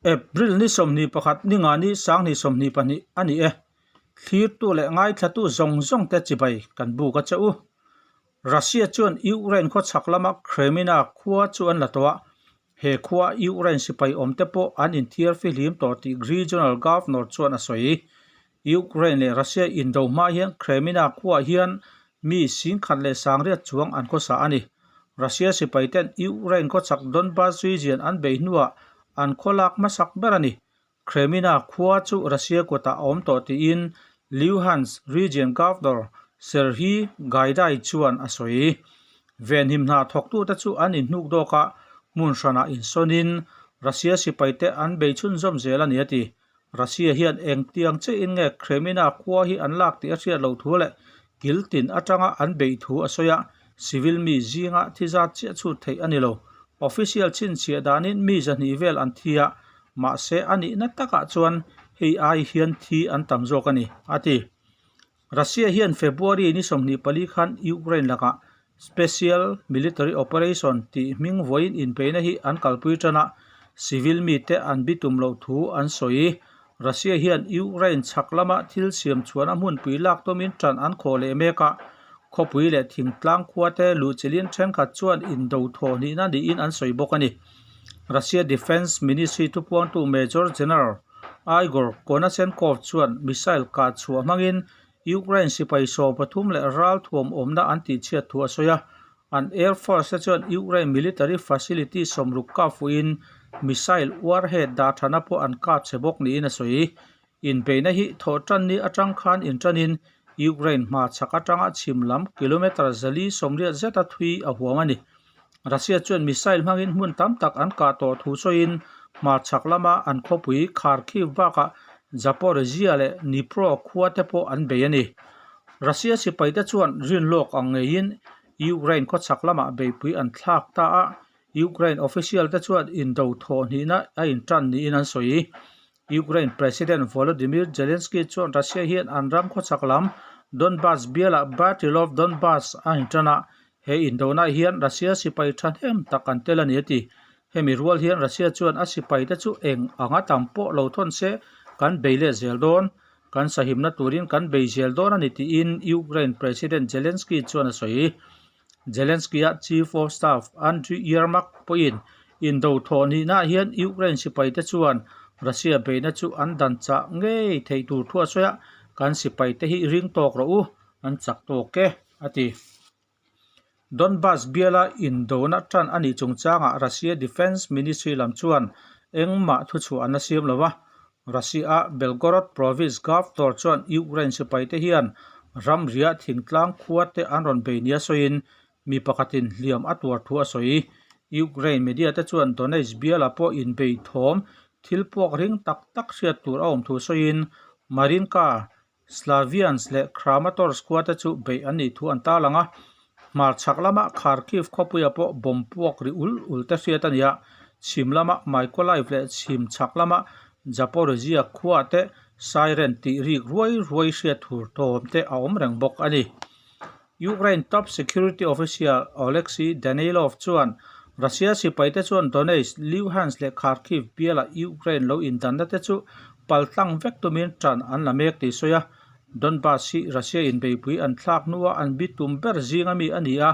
April ni 21 ni nga ni 2022 a ni e. Thlirtu leh ngaithlatu zawng zawng te chibai kan buk a che u. Russia chuan Ukraine khawchhak lama Kremina khua chu an la tawh a, he khua Ukraine sipai awm te pawh an inthiar fihlim tawh tih Regional Governor chuan a sawi. Ukraine leh Russia indo hma hian Kremina khuaah hian mi 10,100 chuang an khawsa a ni. Russia sipai ten Ukraine khawchhak Donbas region an bei hnuah an khawlak hmasak ber a ni. Kremina khua chu Russia kutah a awm tawh tiin Luhansk Region Governor Serhiy Gaidai chuan a sawi. Venhim hna thawktute chu an inhnuk dawk a, hmun hranah insawnin Russia sipaite an bei chhunzawm zel a ni a ti. Russia hian engtiang chiahin nge Kremina khua hi an lak tih a hriat loh thu leh kil tin atanga an beih thu a sawi a, civil mi zinga thi zat chiah chhut theih a ni lo. Official chhinchhiah danin mi 200 vel an thi a, mahse a nihna takah chuan hei ai hian thi an tam zawk a ni, a ti. Russia hian February ni 24 khan Ukraine lakah Special Military Operation tih hming vawiin inpeihna hi an kalpui tan a, civil mite an bitum loh thu an sawi. Russia hian Ukraine chhak lama thil siam chhuahna hmunpui lak tumin tan an khawh leh mek a, khawpui leh thingtlang khuate luhchilhin thenkhat chuan indo thawh hnihna niin an sawi bawk a ni. Russia Defence Ministry thupuangtu Major General Igor Konashenkov chuan missile kah chhuah hmangin Ukraine sipai 13 leh ral thuam awmna an tihchhiat thu a sawi a. An Air Force te chuan Ukraine military facility 60 kap fuhin missile warhead dah thana pawh an kap chhe bawk niin a sawi. Inbeihna hi thawh tan ni atang khan intanin Ukraine hma chhak atanga chhim lam kilometre 480 zeta thui a huam a ni. Russia chuan missile hmangin hmun tam tak an kah tawh thu sawiin hmar chhak lama an khawpui Kharkiv bakah Zaporizhzhia leh Dnipro khua te pawh an bei a ni. Russia sipaite chuan rinlawk ang ngeiin Ukraine khawchhak lamah beihpui an thlak ta a, Ukraine official te chuan indo thawh hnihna a intan niin an sawi. Ukraine President Volodymyr Zelensky chuan Russia hian an ram khawchhak lam Donbas bialah Battle of Donbas a intan a, he indona hian Russia sipai thahnem tak an tel a ni a ti. Hemi rual hian Russia chuan a sipaite chu eng anga tam pawh lo thawn se kan bei leh zel dawn, kan sahimna turin kan bei zel dawn a ni tiin Ukraine President Zelensky chuan a sawi. Zelensky-a Chief of Staff Andriy Yermak pawhin indo thawh nihnaah hian Ukraine sipaite chuan Russia beihna chu an dan chah ngei theih tur thu a sawi a, Kan sipaite hi ring tawk rawh u, an chak tawk e, a ti. Donbas biala indona tan a nih chungchangah Russia Defence Ministry lam chuan engmah thuchhuah an la siam lo a, Russia-a Belgorod province governor chuan Ukraine sipaite hian ramriah thingtlang khua te an rawn bei nia sawiin mi pakhatin hliam a tuar thu a sawi. Ukraine media te chuan Donetsk bialah pawh inbei thawm thil puak ring tak tak hriat tur a awm thu sawiin Marinka, Slaviansk leh Kramatorsk khua te chu beih an nih thu an tarlang a. Hmarchhak lama Kharkiv khawpuiah pawh bomb puak ri ul ul te hriat a ni a, chhim lama Mykolaiv leh chhim chhak lama Zaporizhzhia khuaah te siren tih rik ruai ruai hriat thur thawm te a awm reng bawk a ni. Ukraine top security official Oleksiy Danilov chuan Russia sipaite chuan Donetsk, Luhansk leh Kharkiv bialah Ukraine lo indanna te chu paltlang vek tumin tan an la mek tih sawi a. Donbas hi Russia in beipui an thlak hnua an bi tum ber zing ami a ni a,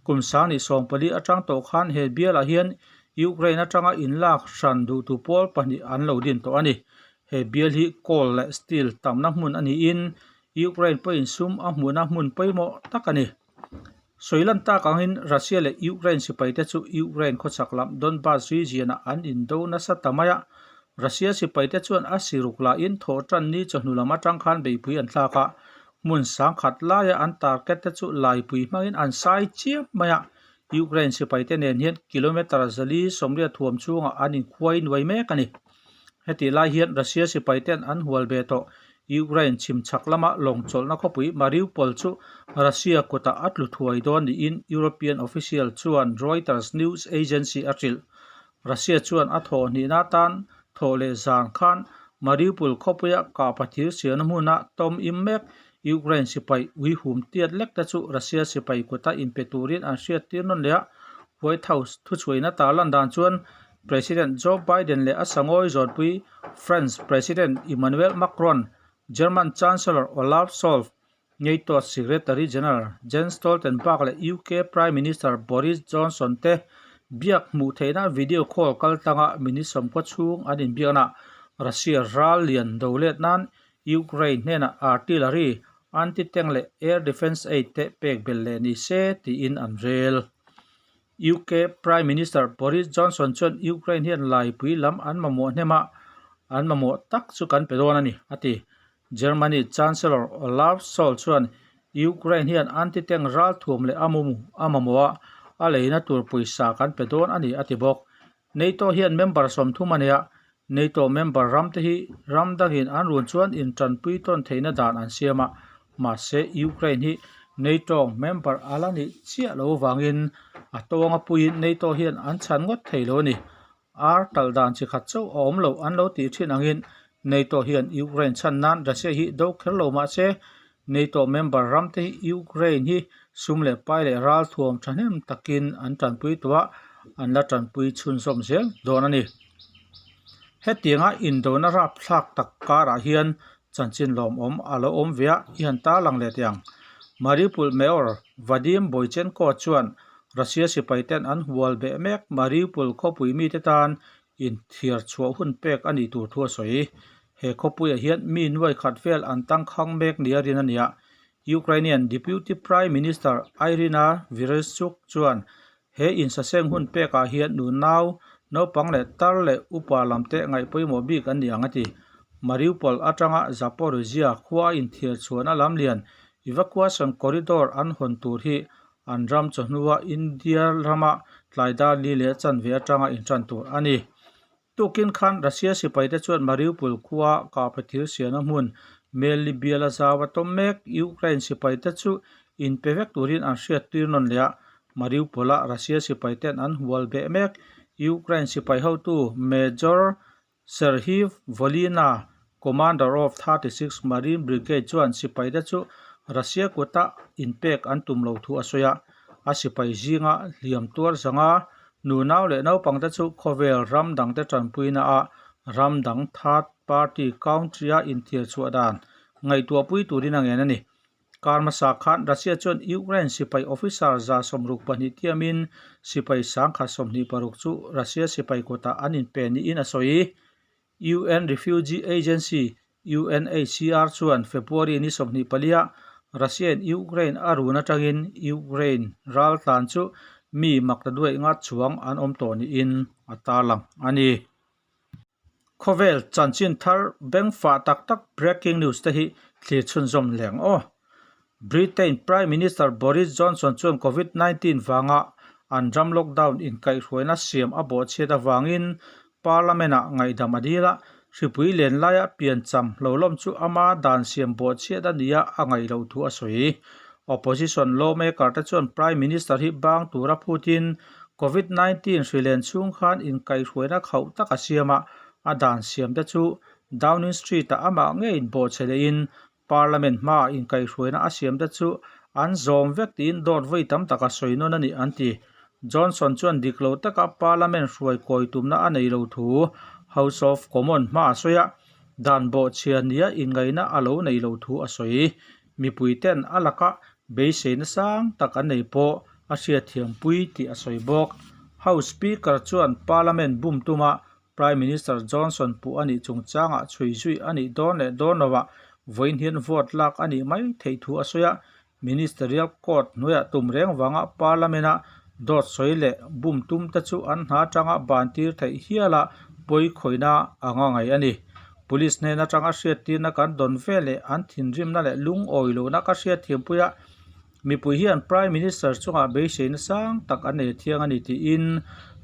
kum 2014 atang tawh khan he bialah hian Ukraine atanga inlak hran duhtu pawl pahnih an lo din tawh a ni. He bial hi coal leh steel tamna hmun a niin Ukraine pawhin sum a hmuhna hmun pawimawh tak a ni. Sawi lan tak angin Russia leh Ukraine sipaite chu Ukraine khawchhak lam Donbas region-ah an indo nasa ta mai a. Russia sipaite chuan a siruk lahin thawhtan ni chawhnu lam atang khan beihpui an thlak a, hmun sangkhat laia an target te chu laipui hmangin an sai chiam mai a. Ukraine sipaite nen hian kilometre 480 thuam chhungah an inkhuai nuai mek a ni. Hetih lai hian Russia sipaiten an hual ve tawh. Ukraine chhim chhak lama lawng chawlhna khawpui Mariupol chu Russia kutah a tlu thuai dawn niin European official chuan Reuters news agency a hrilh. Russia chuan a thawh hnihna atan thawh leh zan khan Mariupol khawpuia kahpa thir siamna hmuna tawm im mek Ukraine sipai uihum tiat lek te chu Russia sipai kuta inpe turin an hriattir nawn leh a. White House thuchhuaina tarlan dan chuan. President Joe Biden leh a sangawi zawnpui France President Emmanuel Macron, German Chancellor Olaf Scholz, NATO Secretary General Jens Stoltenberg leh UK Prime Minister Boris Johnson te biak hmuh theihna video call kaltlanga minute sawmkaw chhung an inbiaknaah Russia ral lian do let nan Ukraine hnenah artillery, anti-tank leh air defence aid te pek belh leh ni se tiin an rel. UK Prime Minister Boris Johnson chuan Ukraine hian laipui lam an mamawh hnem a, an mamawh tak chu kan pe dawn a ni, a ti. Germany Chancellor Olaf Scholz chuan Ukraine hian anti-tank ralthuam leh a mamawh a, a leina tur pawisa kan pe dawn a ni, a ti bawk. NATO hian member 30 a nei a, NATO member ramte hi ram dangin an run chuan intanpui tawn theihna dan an siam a, mahse Ukraine hi NATO member a la nih chiah lo vangin a tawnga puiin NATO hian an chhan ngawt thei lo a ni. Ar talh dan chi khat chauh a awm loh an lo tih thin angin NATO hian Ukraine chhan nan Russia hi do kher lo mahse NATO member ramte hi Ukraine hi sum leh pai leh ralthuam thahnem takin an tanpui tawh a, an la tanpui chhunzawm zel dawn a ni. Hetianga indona rapthlak tak karah hian chanchin lawmawm a lo awm ve a, i han tarlang leh teh ang. Mariupol Mayor Vadim Boychenko chuan Russia sipai ten an hual beh mek Mariupol khawpui mite tan inthiar chhuah hun pek a nih tur thu a sawi. He khawpuiah hian mi nuai khat vel an tangkhang mek nia rin a ni a. Ukrainian Deputy Prime Minister Iryna Vereshchuk chuan he insaseng hun pekah hian nunau, naupang leh tar leh upa lamte ngaih pawimawh bik an ni ang a ti. Mariupol atanga Zaporizhzhia khua a inthiar chhuahna lamlian evacuation corridor an hawn tur hi An ram chawhnua India rama tlai dar li leh chanve atanga intan tur a ni. Tukin khan Russia sipaite chuan Mariupol khua kahpe thil siamna hmun Melny biala zau a tawm mek. Ukraine sipaite chu inpe vek turin an hriattir nawn leh a, Mariupol-a Russia sipaiten an hual beh mek. Ukraine sipai hotu Major Serhiy Volyna, Commander of 36 Marine Brigade chuan sipaite chu Russia kuta inpek an tum lo thu a sawi a, a sipai zinga hliam tuar zanga nunau leh naupangte chu khawvel ram dangte tanpuina ah ram dang third party country-a inthiar chhuah dan ngaihtuahpui turin a ngen a ni. Kar hmasa khan Russia chuan Ukraine sipai officer 62 tiamin sipai 1026 chu Russia sipai kutah an inpe niin a sawi. UN Refugee Agency, UNHCR, chuan February ni 24 Russia-in Ukraine a run atangin Ukraine raltlan chu mi maktaduaih nga chuang an awm tawh niin a tarlang a ni. Khawvel chanchin thar bengfah tak tak breaking news te hi thlir chhunzawm leng aw. Britain Prime Minister Boris Johnson chuan Covid 19 vanga an ram lockdown inkaihhruaina siam a bawhchhiat avangin Parliament ah ngaihdam a dil a, hripui len laia piancham hlauhlawm chu ama dan siam bawhchhiat a nia a ngaih loh thu a sawi. Opposition lawmaker te chuan Prime Minister hi bang tura phutin Covid 19 hri len chhung khan inkaihhruaina khauh tak a siam a, a dan siam te chu Downing Street-ah amah ngeiin bawhchhe lehin Parliament hmaah inkaihhruaina a siam te chu an zawm vek tiin dawt vawi tam tak a sawi nawn a ni an ti. Johnson chuan dik lo taka Parliament hruai kawi tumna a nei lo thu House of Commons hmaah a sawi a, dan bawhchhia nia inngaihna a lo nei lo thu a sawi. Mipui ten a laka beiseina sang tak an nei pawh a hriatthiampui tih a sawi bawk. House Speaker chuan Parliament bum tuma Prime Minister Johnson puh a nih chungchangah chhui zui a nih dawn leh dawn lovah vawiin hian vote lak a nih mai theih thu a sawi a. Ministerial Court hnuaiah tum reng vanga Parliament-a dawt sawi leh bum tum te chu an hna atanga ban tir theih hiala pawi khawihna anga ngaih a ni. Police hnen atanga hriattirna kan dawn ve leh an thinrimna leh lungawi lohna ka hriatthiampui a, mipui hian Prime Minister chungah beiseina sang tak an nei thiang a ni tiin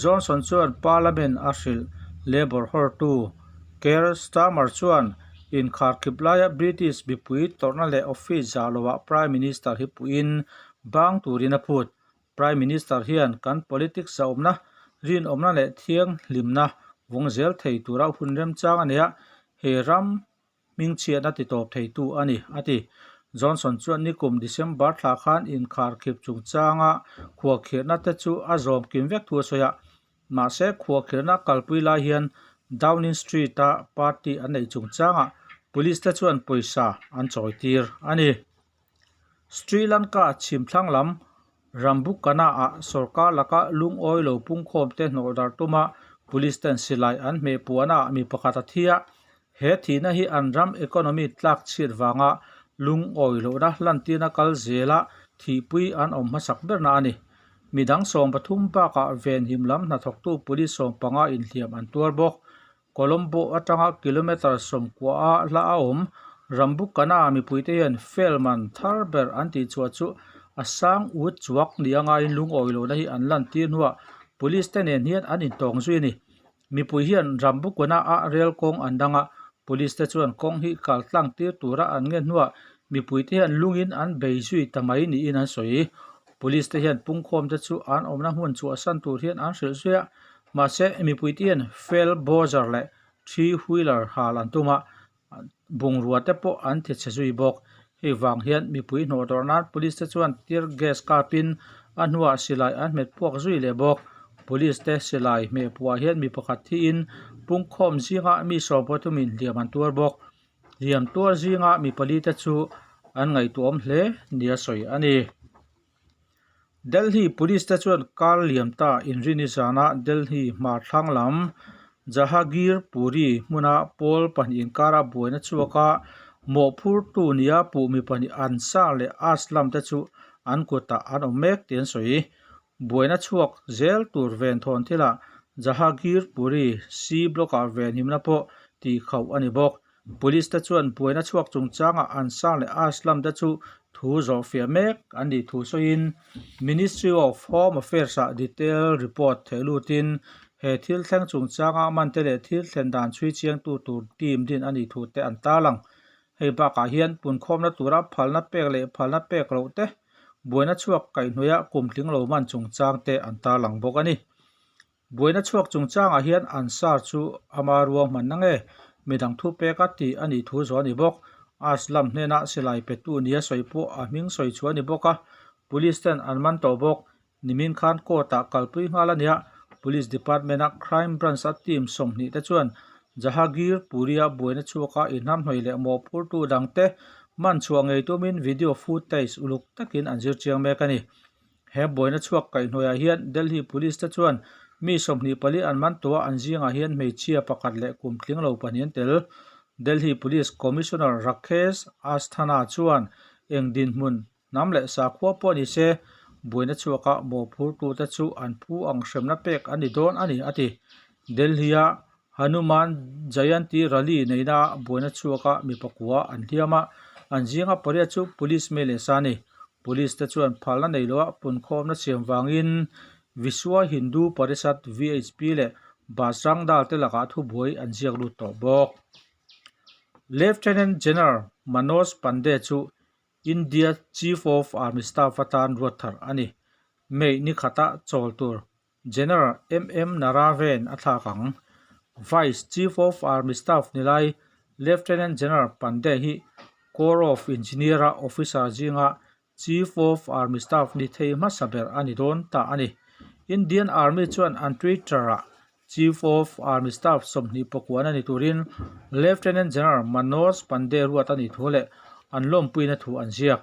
Johnson chuan Parliament a hrilh. Labour hortu Keir Starmer chuan inkharkhip laia British mipui tawrhna leh office zah lovah Prime Minister hi puiin bang turin a phut. Prime Minister hian kan politics a awmna, rinawmna leh thianghlimna vawng zel thei tura hun remchang a nei a, he ram hmingchhiatna ti tawp theitu a ni, a ti. Johnson chuan nikum December thla khan inkharkhip chungchanga khuahkhirhna te chu a zawm kim vek thu a sawi a. Mahse, khuahkhirhna kalpui lai hian Downing Street-a party an neih chungchangah police te chuan pawisa an chawitir a ni. Sri Lanka chhimthlang lam Rambukana-ah sorkar laka lungawi lo pungkhawmte hnawhdarh tuma police ten silai an hmeh puahnaah mi pakhat a thi a. He thihna hi an ram economy tlak chhiat vanga lungawi lohna lantirna kal zela thihpui an awm hmasak berna a ni. Midang 13 bakah venhim lam hnathawktu police 15 inhliam an tuar bawk. Colombo atanga kilometre 90 a hla a awm Rambukana mipuite hian fel man thar ber an tihchhuah chu a sang ut chuak ni angaiin lungawi lohna hi an lantir hnuah police te nen hian an intawng zui a ni. Mipui hian Rambukana a rel kawng an dang a, police te chuan kawng hi kal tlang tir tura an ngen hnuah mipui te hian lungin an bei zui ta mai niin an sawi. Police te hian pungkhawm te chu an awmna hmun chhuahsan tur hian an hrilh zui a, mahse mipui te hian fel bowser leh three wheeler hal an tum a, bungrua te pawh an ti chhe zui bawk. Hei vang hian mipui hnawh dawrh nan police te chuan tear gas kapin a hnuah silai an hmet puak zui leh bawk. Police te silai hmeh puah hian mi pakhat thiin pungkhawm zinga mi 13 in hliam an tuar bawk. Hliam tuar zinga mi pali te chu an ngaihtuahawm hle nia sawi a ni. Delhi Police te chuan kar liam ta inrini zana Delhi hmar thlang lam Jahagirpuri hmuna pawl pahnih inkara buaina chhuaka mawhphurtu nia puh mi pahnih Ansar leh Aslam te chu an kutah an awm mek tih an sawi. Buaina chhuak zel tur venthawn thilah Jahagirpuri C Block-ah venhimna pawh tihkhauh a ni bawk. Police te chuan buaina chhuak chungchangah Ansar leh Aslam te chu thu zawhfiah mek an nih thu sawiin Ministry of Home Affairs ah detail report theh lutin he thil thleng chungchanga man te leh thil thlen dan chhui chiangtu tur team din a nih thu te an tarlang. Hei bakah hian punkhawmna tura phalna pek leh phalna pek loh te, buaina chhuak kaihhnawih a kum tling lo man chungchang te an tarlang bawk a ni. Buaina chhuak chungchangah hian Ansar chu ama ruahmanna nge midang thu pek a tih a nih thu zawh a ni bawk. Aslam hnenah silai petu nia sawi pawh a hming sawi chhuah a ni bawk a, Police ten an man tawh bawk. Nimin khan court-ah kalpui nghal a nia, Police Department-a Crime Branch-a team 20 te chuan Jahagir Puri-a buaina chhuaka inhnamhnawih leh mawhphurtu dangte man chhuah ngei tumin video footage uluk takin an zir chiang mek a ni. He buaina chhuak kaihhnuaiah hian Delhi Police te chuan mi 24 an man tawh a, an zingah hian hmeichhia pakhat leh kum tling lo pahnih an tel. Delhi Police Commissioner Rakesh Asthana chuan eng dinhmun hnam leh sakhua pawh ni se, buaina chhuaka mawhphurtute chu an phu ang hremna pek a ni dawn a ni, a ti. Delhi-a Hanuman Jayanti Rally neihna buaina chhuaka mi pakua an hliam a, an zinga pariat chu Police mei leh sa a ni. Police te chuan phalna nei loa punkhawmna siam vangin Vishwa Hindu Parishad, VHP, leh Bajrang Dal te lakah thubuai an ziak lut tawh bawk. Lieutenant General Manoj Pande chu India Chief of Army Staff atan ruat thar a ni. May ni khata chawl tur General MM Naravane a thlak ang. Vice Chief of Army Staff ni lai Lieutenant General Pande hi Corps of Engineer-a officer zinga Chief of Army Staff ni thei hmasa ber a ni dawn ta a ni. Indian Army chuan an Twitter-ah Chief of Army Staff 29 a ni turin Lieutenant General Manoj Pande ruat a nih thu leh an lawmpuina thu an ziak.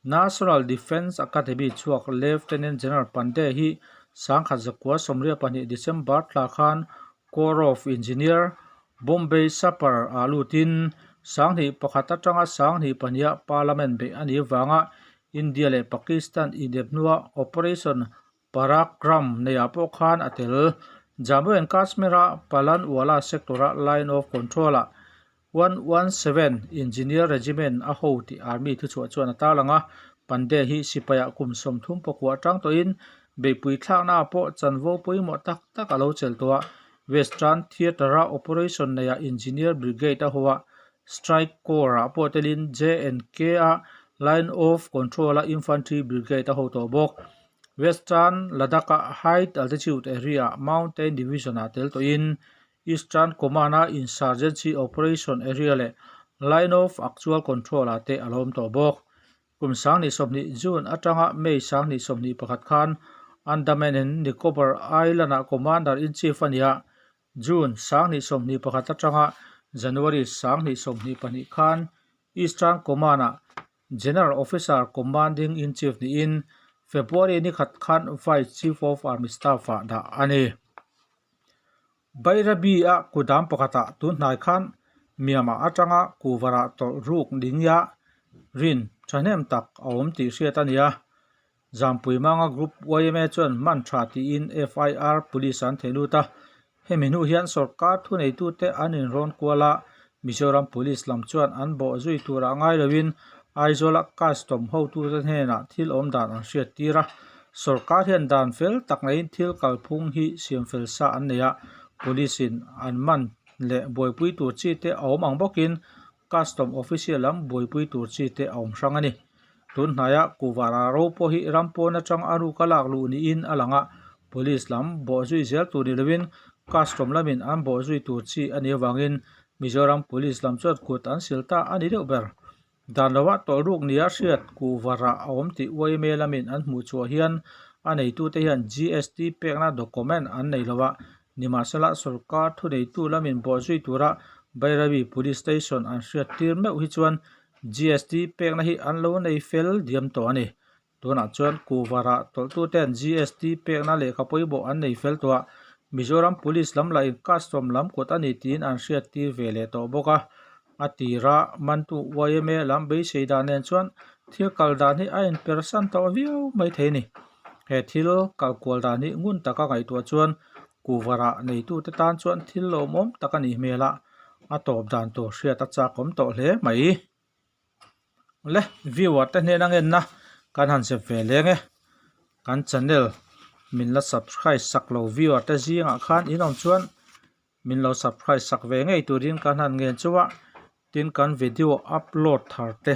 National Defence Academy chhuak Lieutenant General Pande hi 1982 December thla khan Corps of Engineer, Bombay Sapper ah lutin 2001 atanga 2002 ah Parliament beih a nih avanga India leh Pakistan inep hnua Operation Parakram neiah pawh khan a tel. Jammu and Kashmir-a Pallanwala sector-a Line of Control-ah 117 Engineer Regiment a ho tih Army thuchhuah chuan a tarlang a, Pandey hi sipaiah kum 39 atang tawhin beihpui thlaknaah pawh chanvo pawimawh tak tak a lo chelh tawh a, Western Theatre-a operation neiah Engineer Brigade a ho a, Strike Corps-ah pawh telin J&K-a Line of Control-a Infantry Brigade a ho tawh bawk. Western Ladakh-a High Altitude Area-ah Mountain Division-ah tel tawhin Eastern Command-a Insurgency Operation Area leh Line of Actual Control-ah te a lawm tawh bawk. Kum 2020 June atanga May 2021 khan Andaman and Nicobar Island-ah Commander-in-Chief a ni a, June 2021 atanga January 2022 khan Eastern Command-ah General Officer Commanding-in-Chief niin February ni khat khan Vice Chief of Army Staff-ah dah a ni. Bairabi-a kudam pakhatah tun hnai khan Myanmar atanga Kuvarah tawlh ruk dingia rin thahnem tak a awm tih hriat a ni a. Zampui Manga Group yma chuan man tha tiin FIR Police an thei lut a. Hemi hnu hian sorkar thuneitute an inrawn kual a, Mizoram Police lam chuan an bawh zui turah ngai loin Aizawla custom hotute hnenah thil awm dan an hriat tir a. Sorkar hian dan fel tak neiin thil kalphung hi siam fel sa an nei a, Police in an man leh buaipui tur chi te a awm ang bawkin custom official lam buaipui tur chi te a awm hrang a ni. Tun hnaia Kuvara ro pawh hi ram pawn atang a ruk a lak luh niin a lang a, Police lam bawh zui zel tur ni lovin custom lamin an bawh zui tur chi a nih avangin Mizoram Police lam chuan kut an sil ta a ni deuh ber. Dan loah tawlhruk nia hriat kuhvarah a awm tih yma lamin an hmuh chhuah hian a neitute hian GST pekna document an nei lo a, nimahsela sorkar thuneitu lamin bawhzui tura Bairabi Police Station an hriat tir meuh hi chuan GST pekna hi an lo nei fel diam tawh a ni. Tunah chuan kuhvarah tawlhtuten GST pekna lehkha pawimawh an nei fel tawh a, Mizoram Police lam lahin custom lam kut a ni tiin an hriat tir ve leh tawh bawk a. A tira mantu yma lam beisei dan nen chuan thil kal dan hi a inpersan tawh viau mai thei a ni. He thil kal kual dan hi ngun taka ngaihtuah chuan kuhvarah neitute tan chuan thil lawmawm tak a nih hmel a, a tawp dan tur hriat a chakawm tawh hle mai. Le viewer te hnena ngenna kan han zep ve leng e kan channel min la subscribe sak lo viewer te zingah khan in awm chuan min lo subscribe sak ve ngei turin kan han ngen chu a tin kan video upload thar te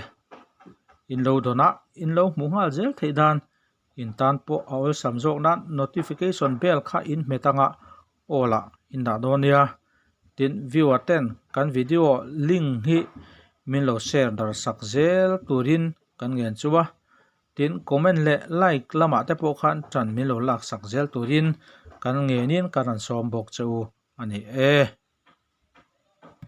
in lo dawn a in lo hmuh nghal zel theih dan in tan pawh a awlsam zawk nan notification bell kha in hmet anga aw lah in dah dawn nia tin viewer ten kan video link hi min lo share dar sak zel turin kan ngen chu a tin comment leh like lamah te pawh khan tan min lo lak sak zel turin kan ngenin kan rawn sawm bawk che u a ni e.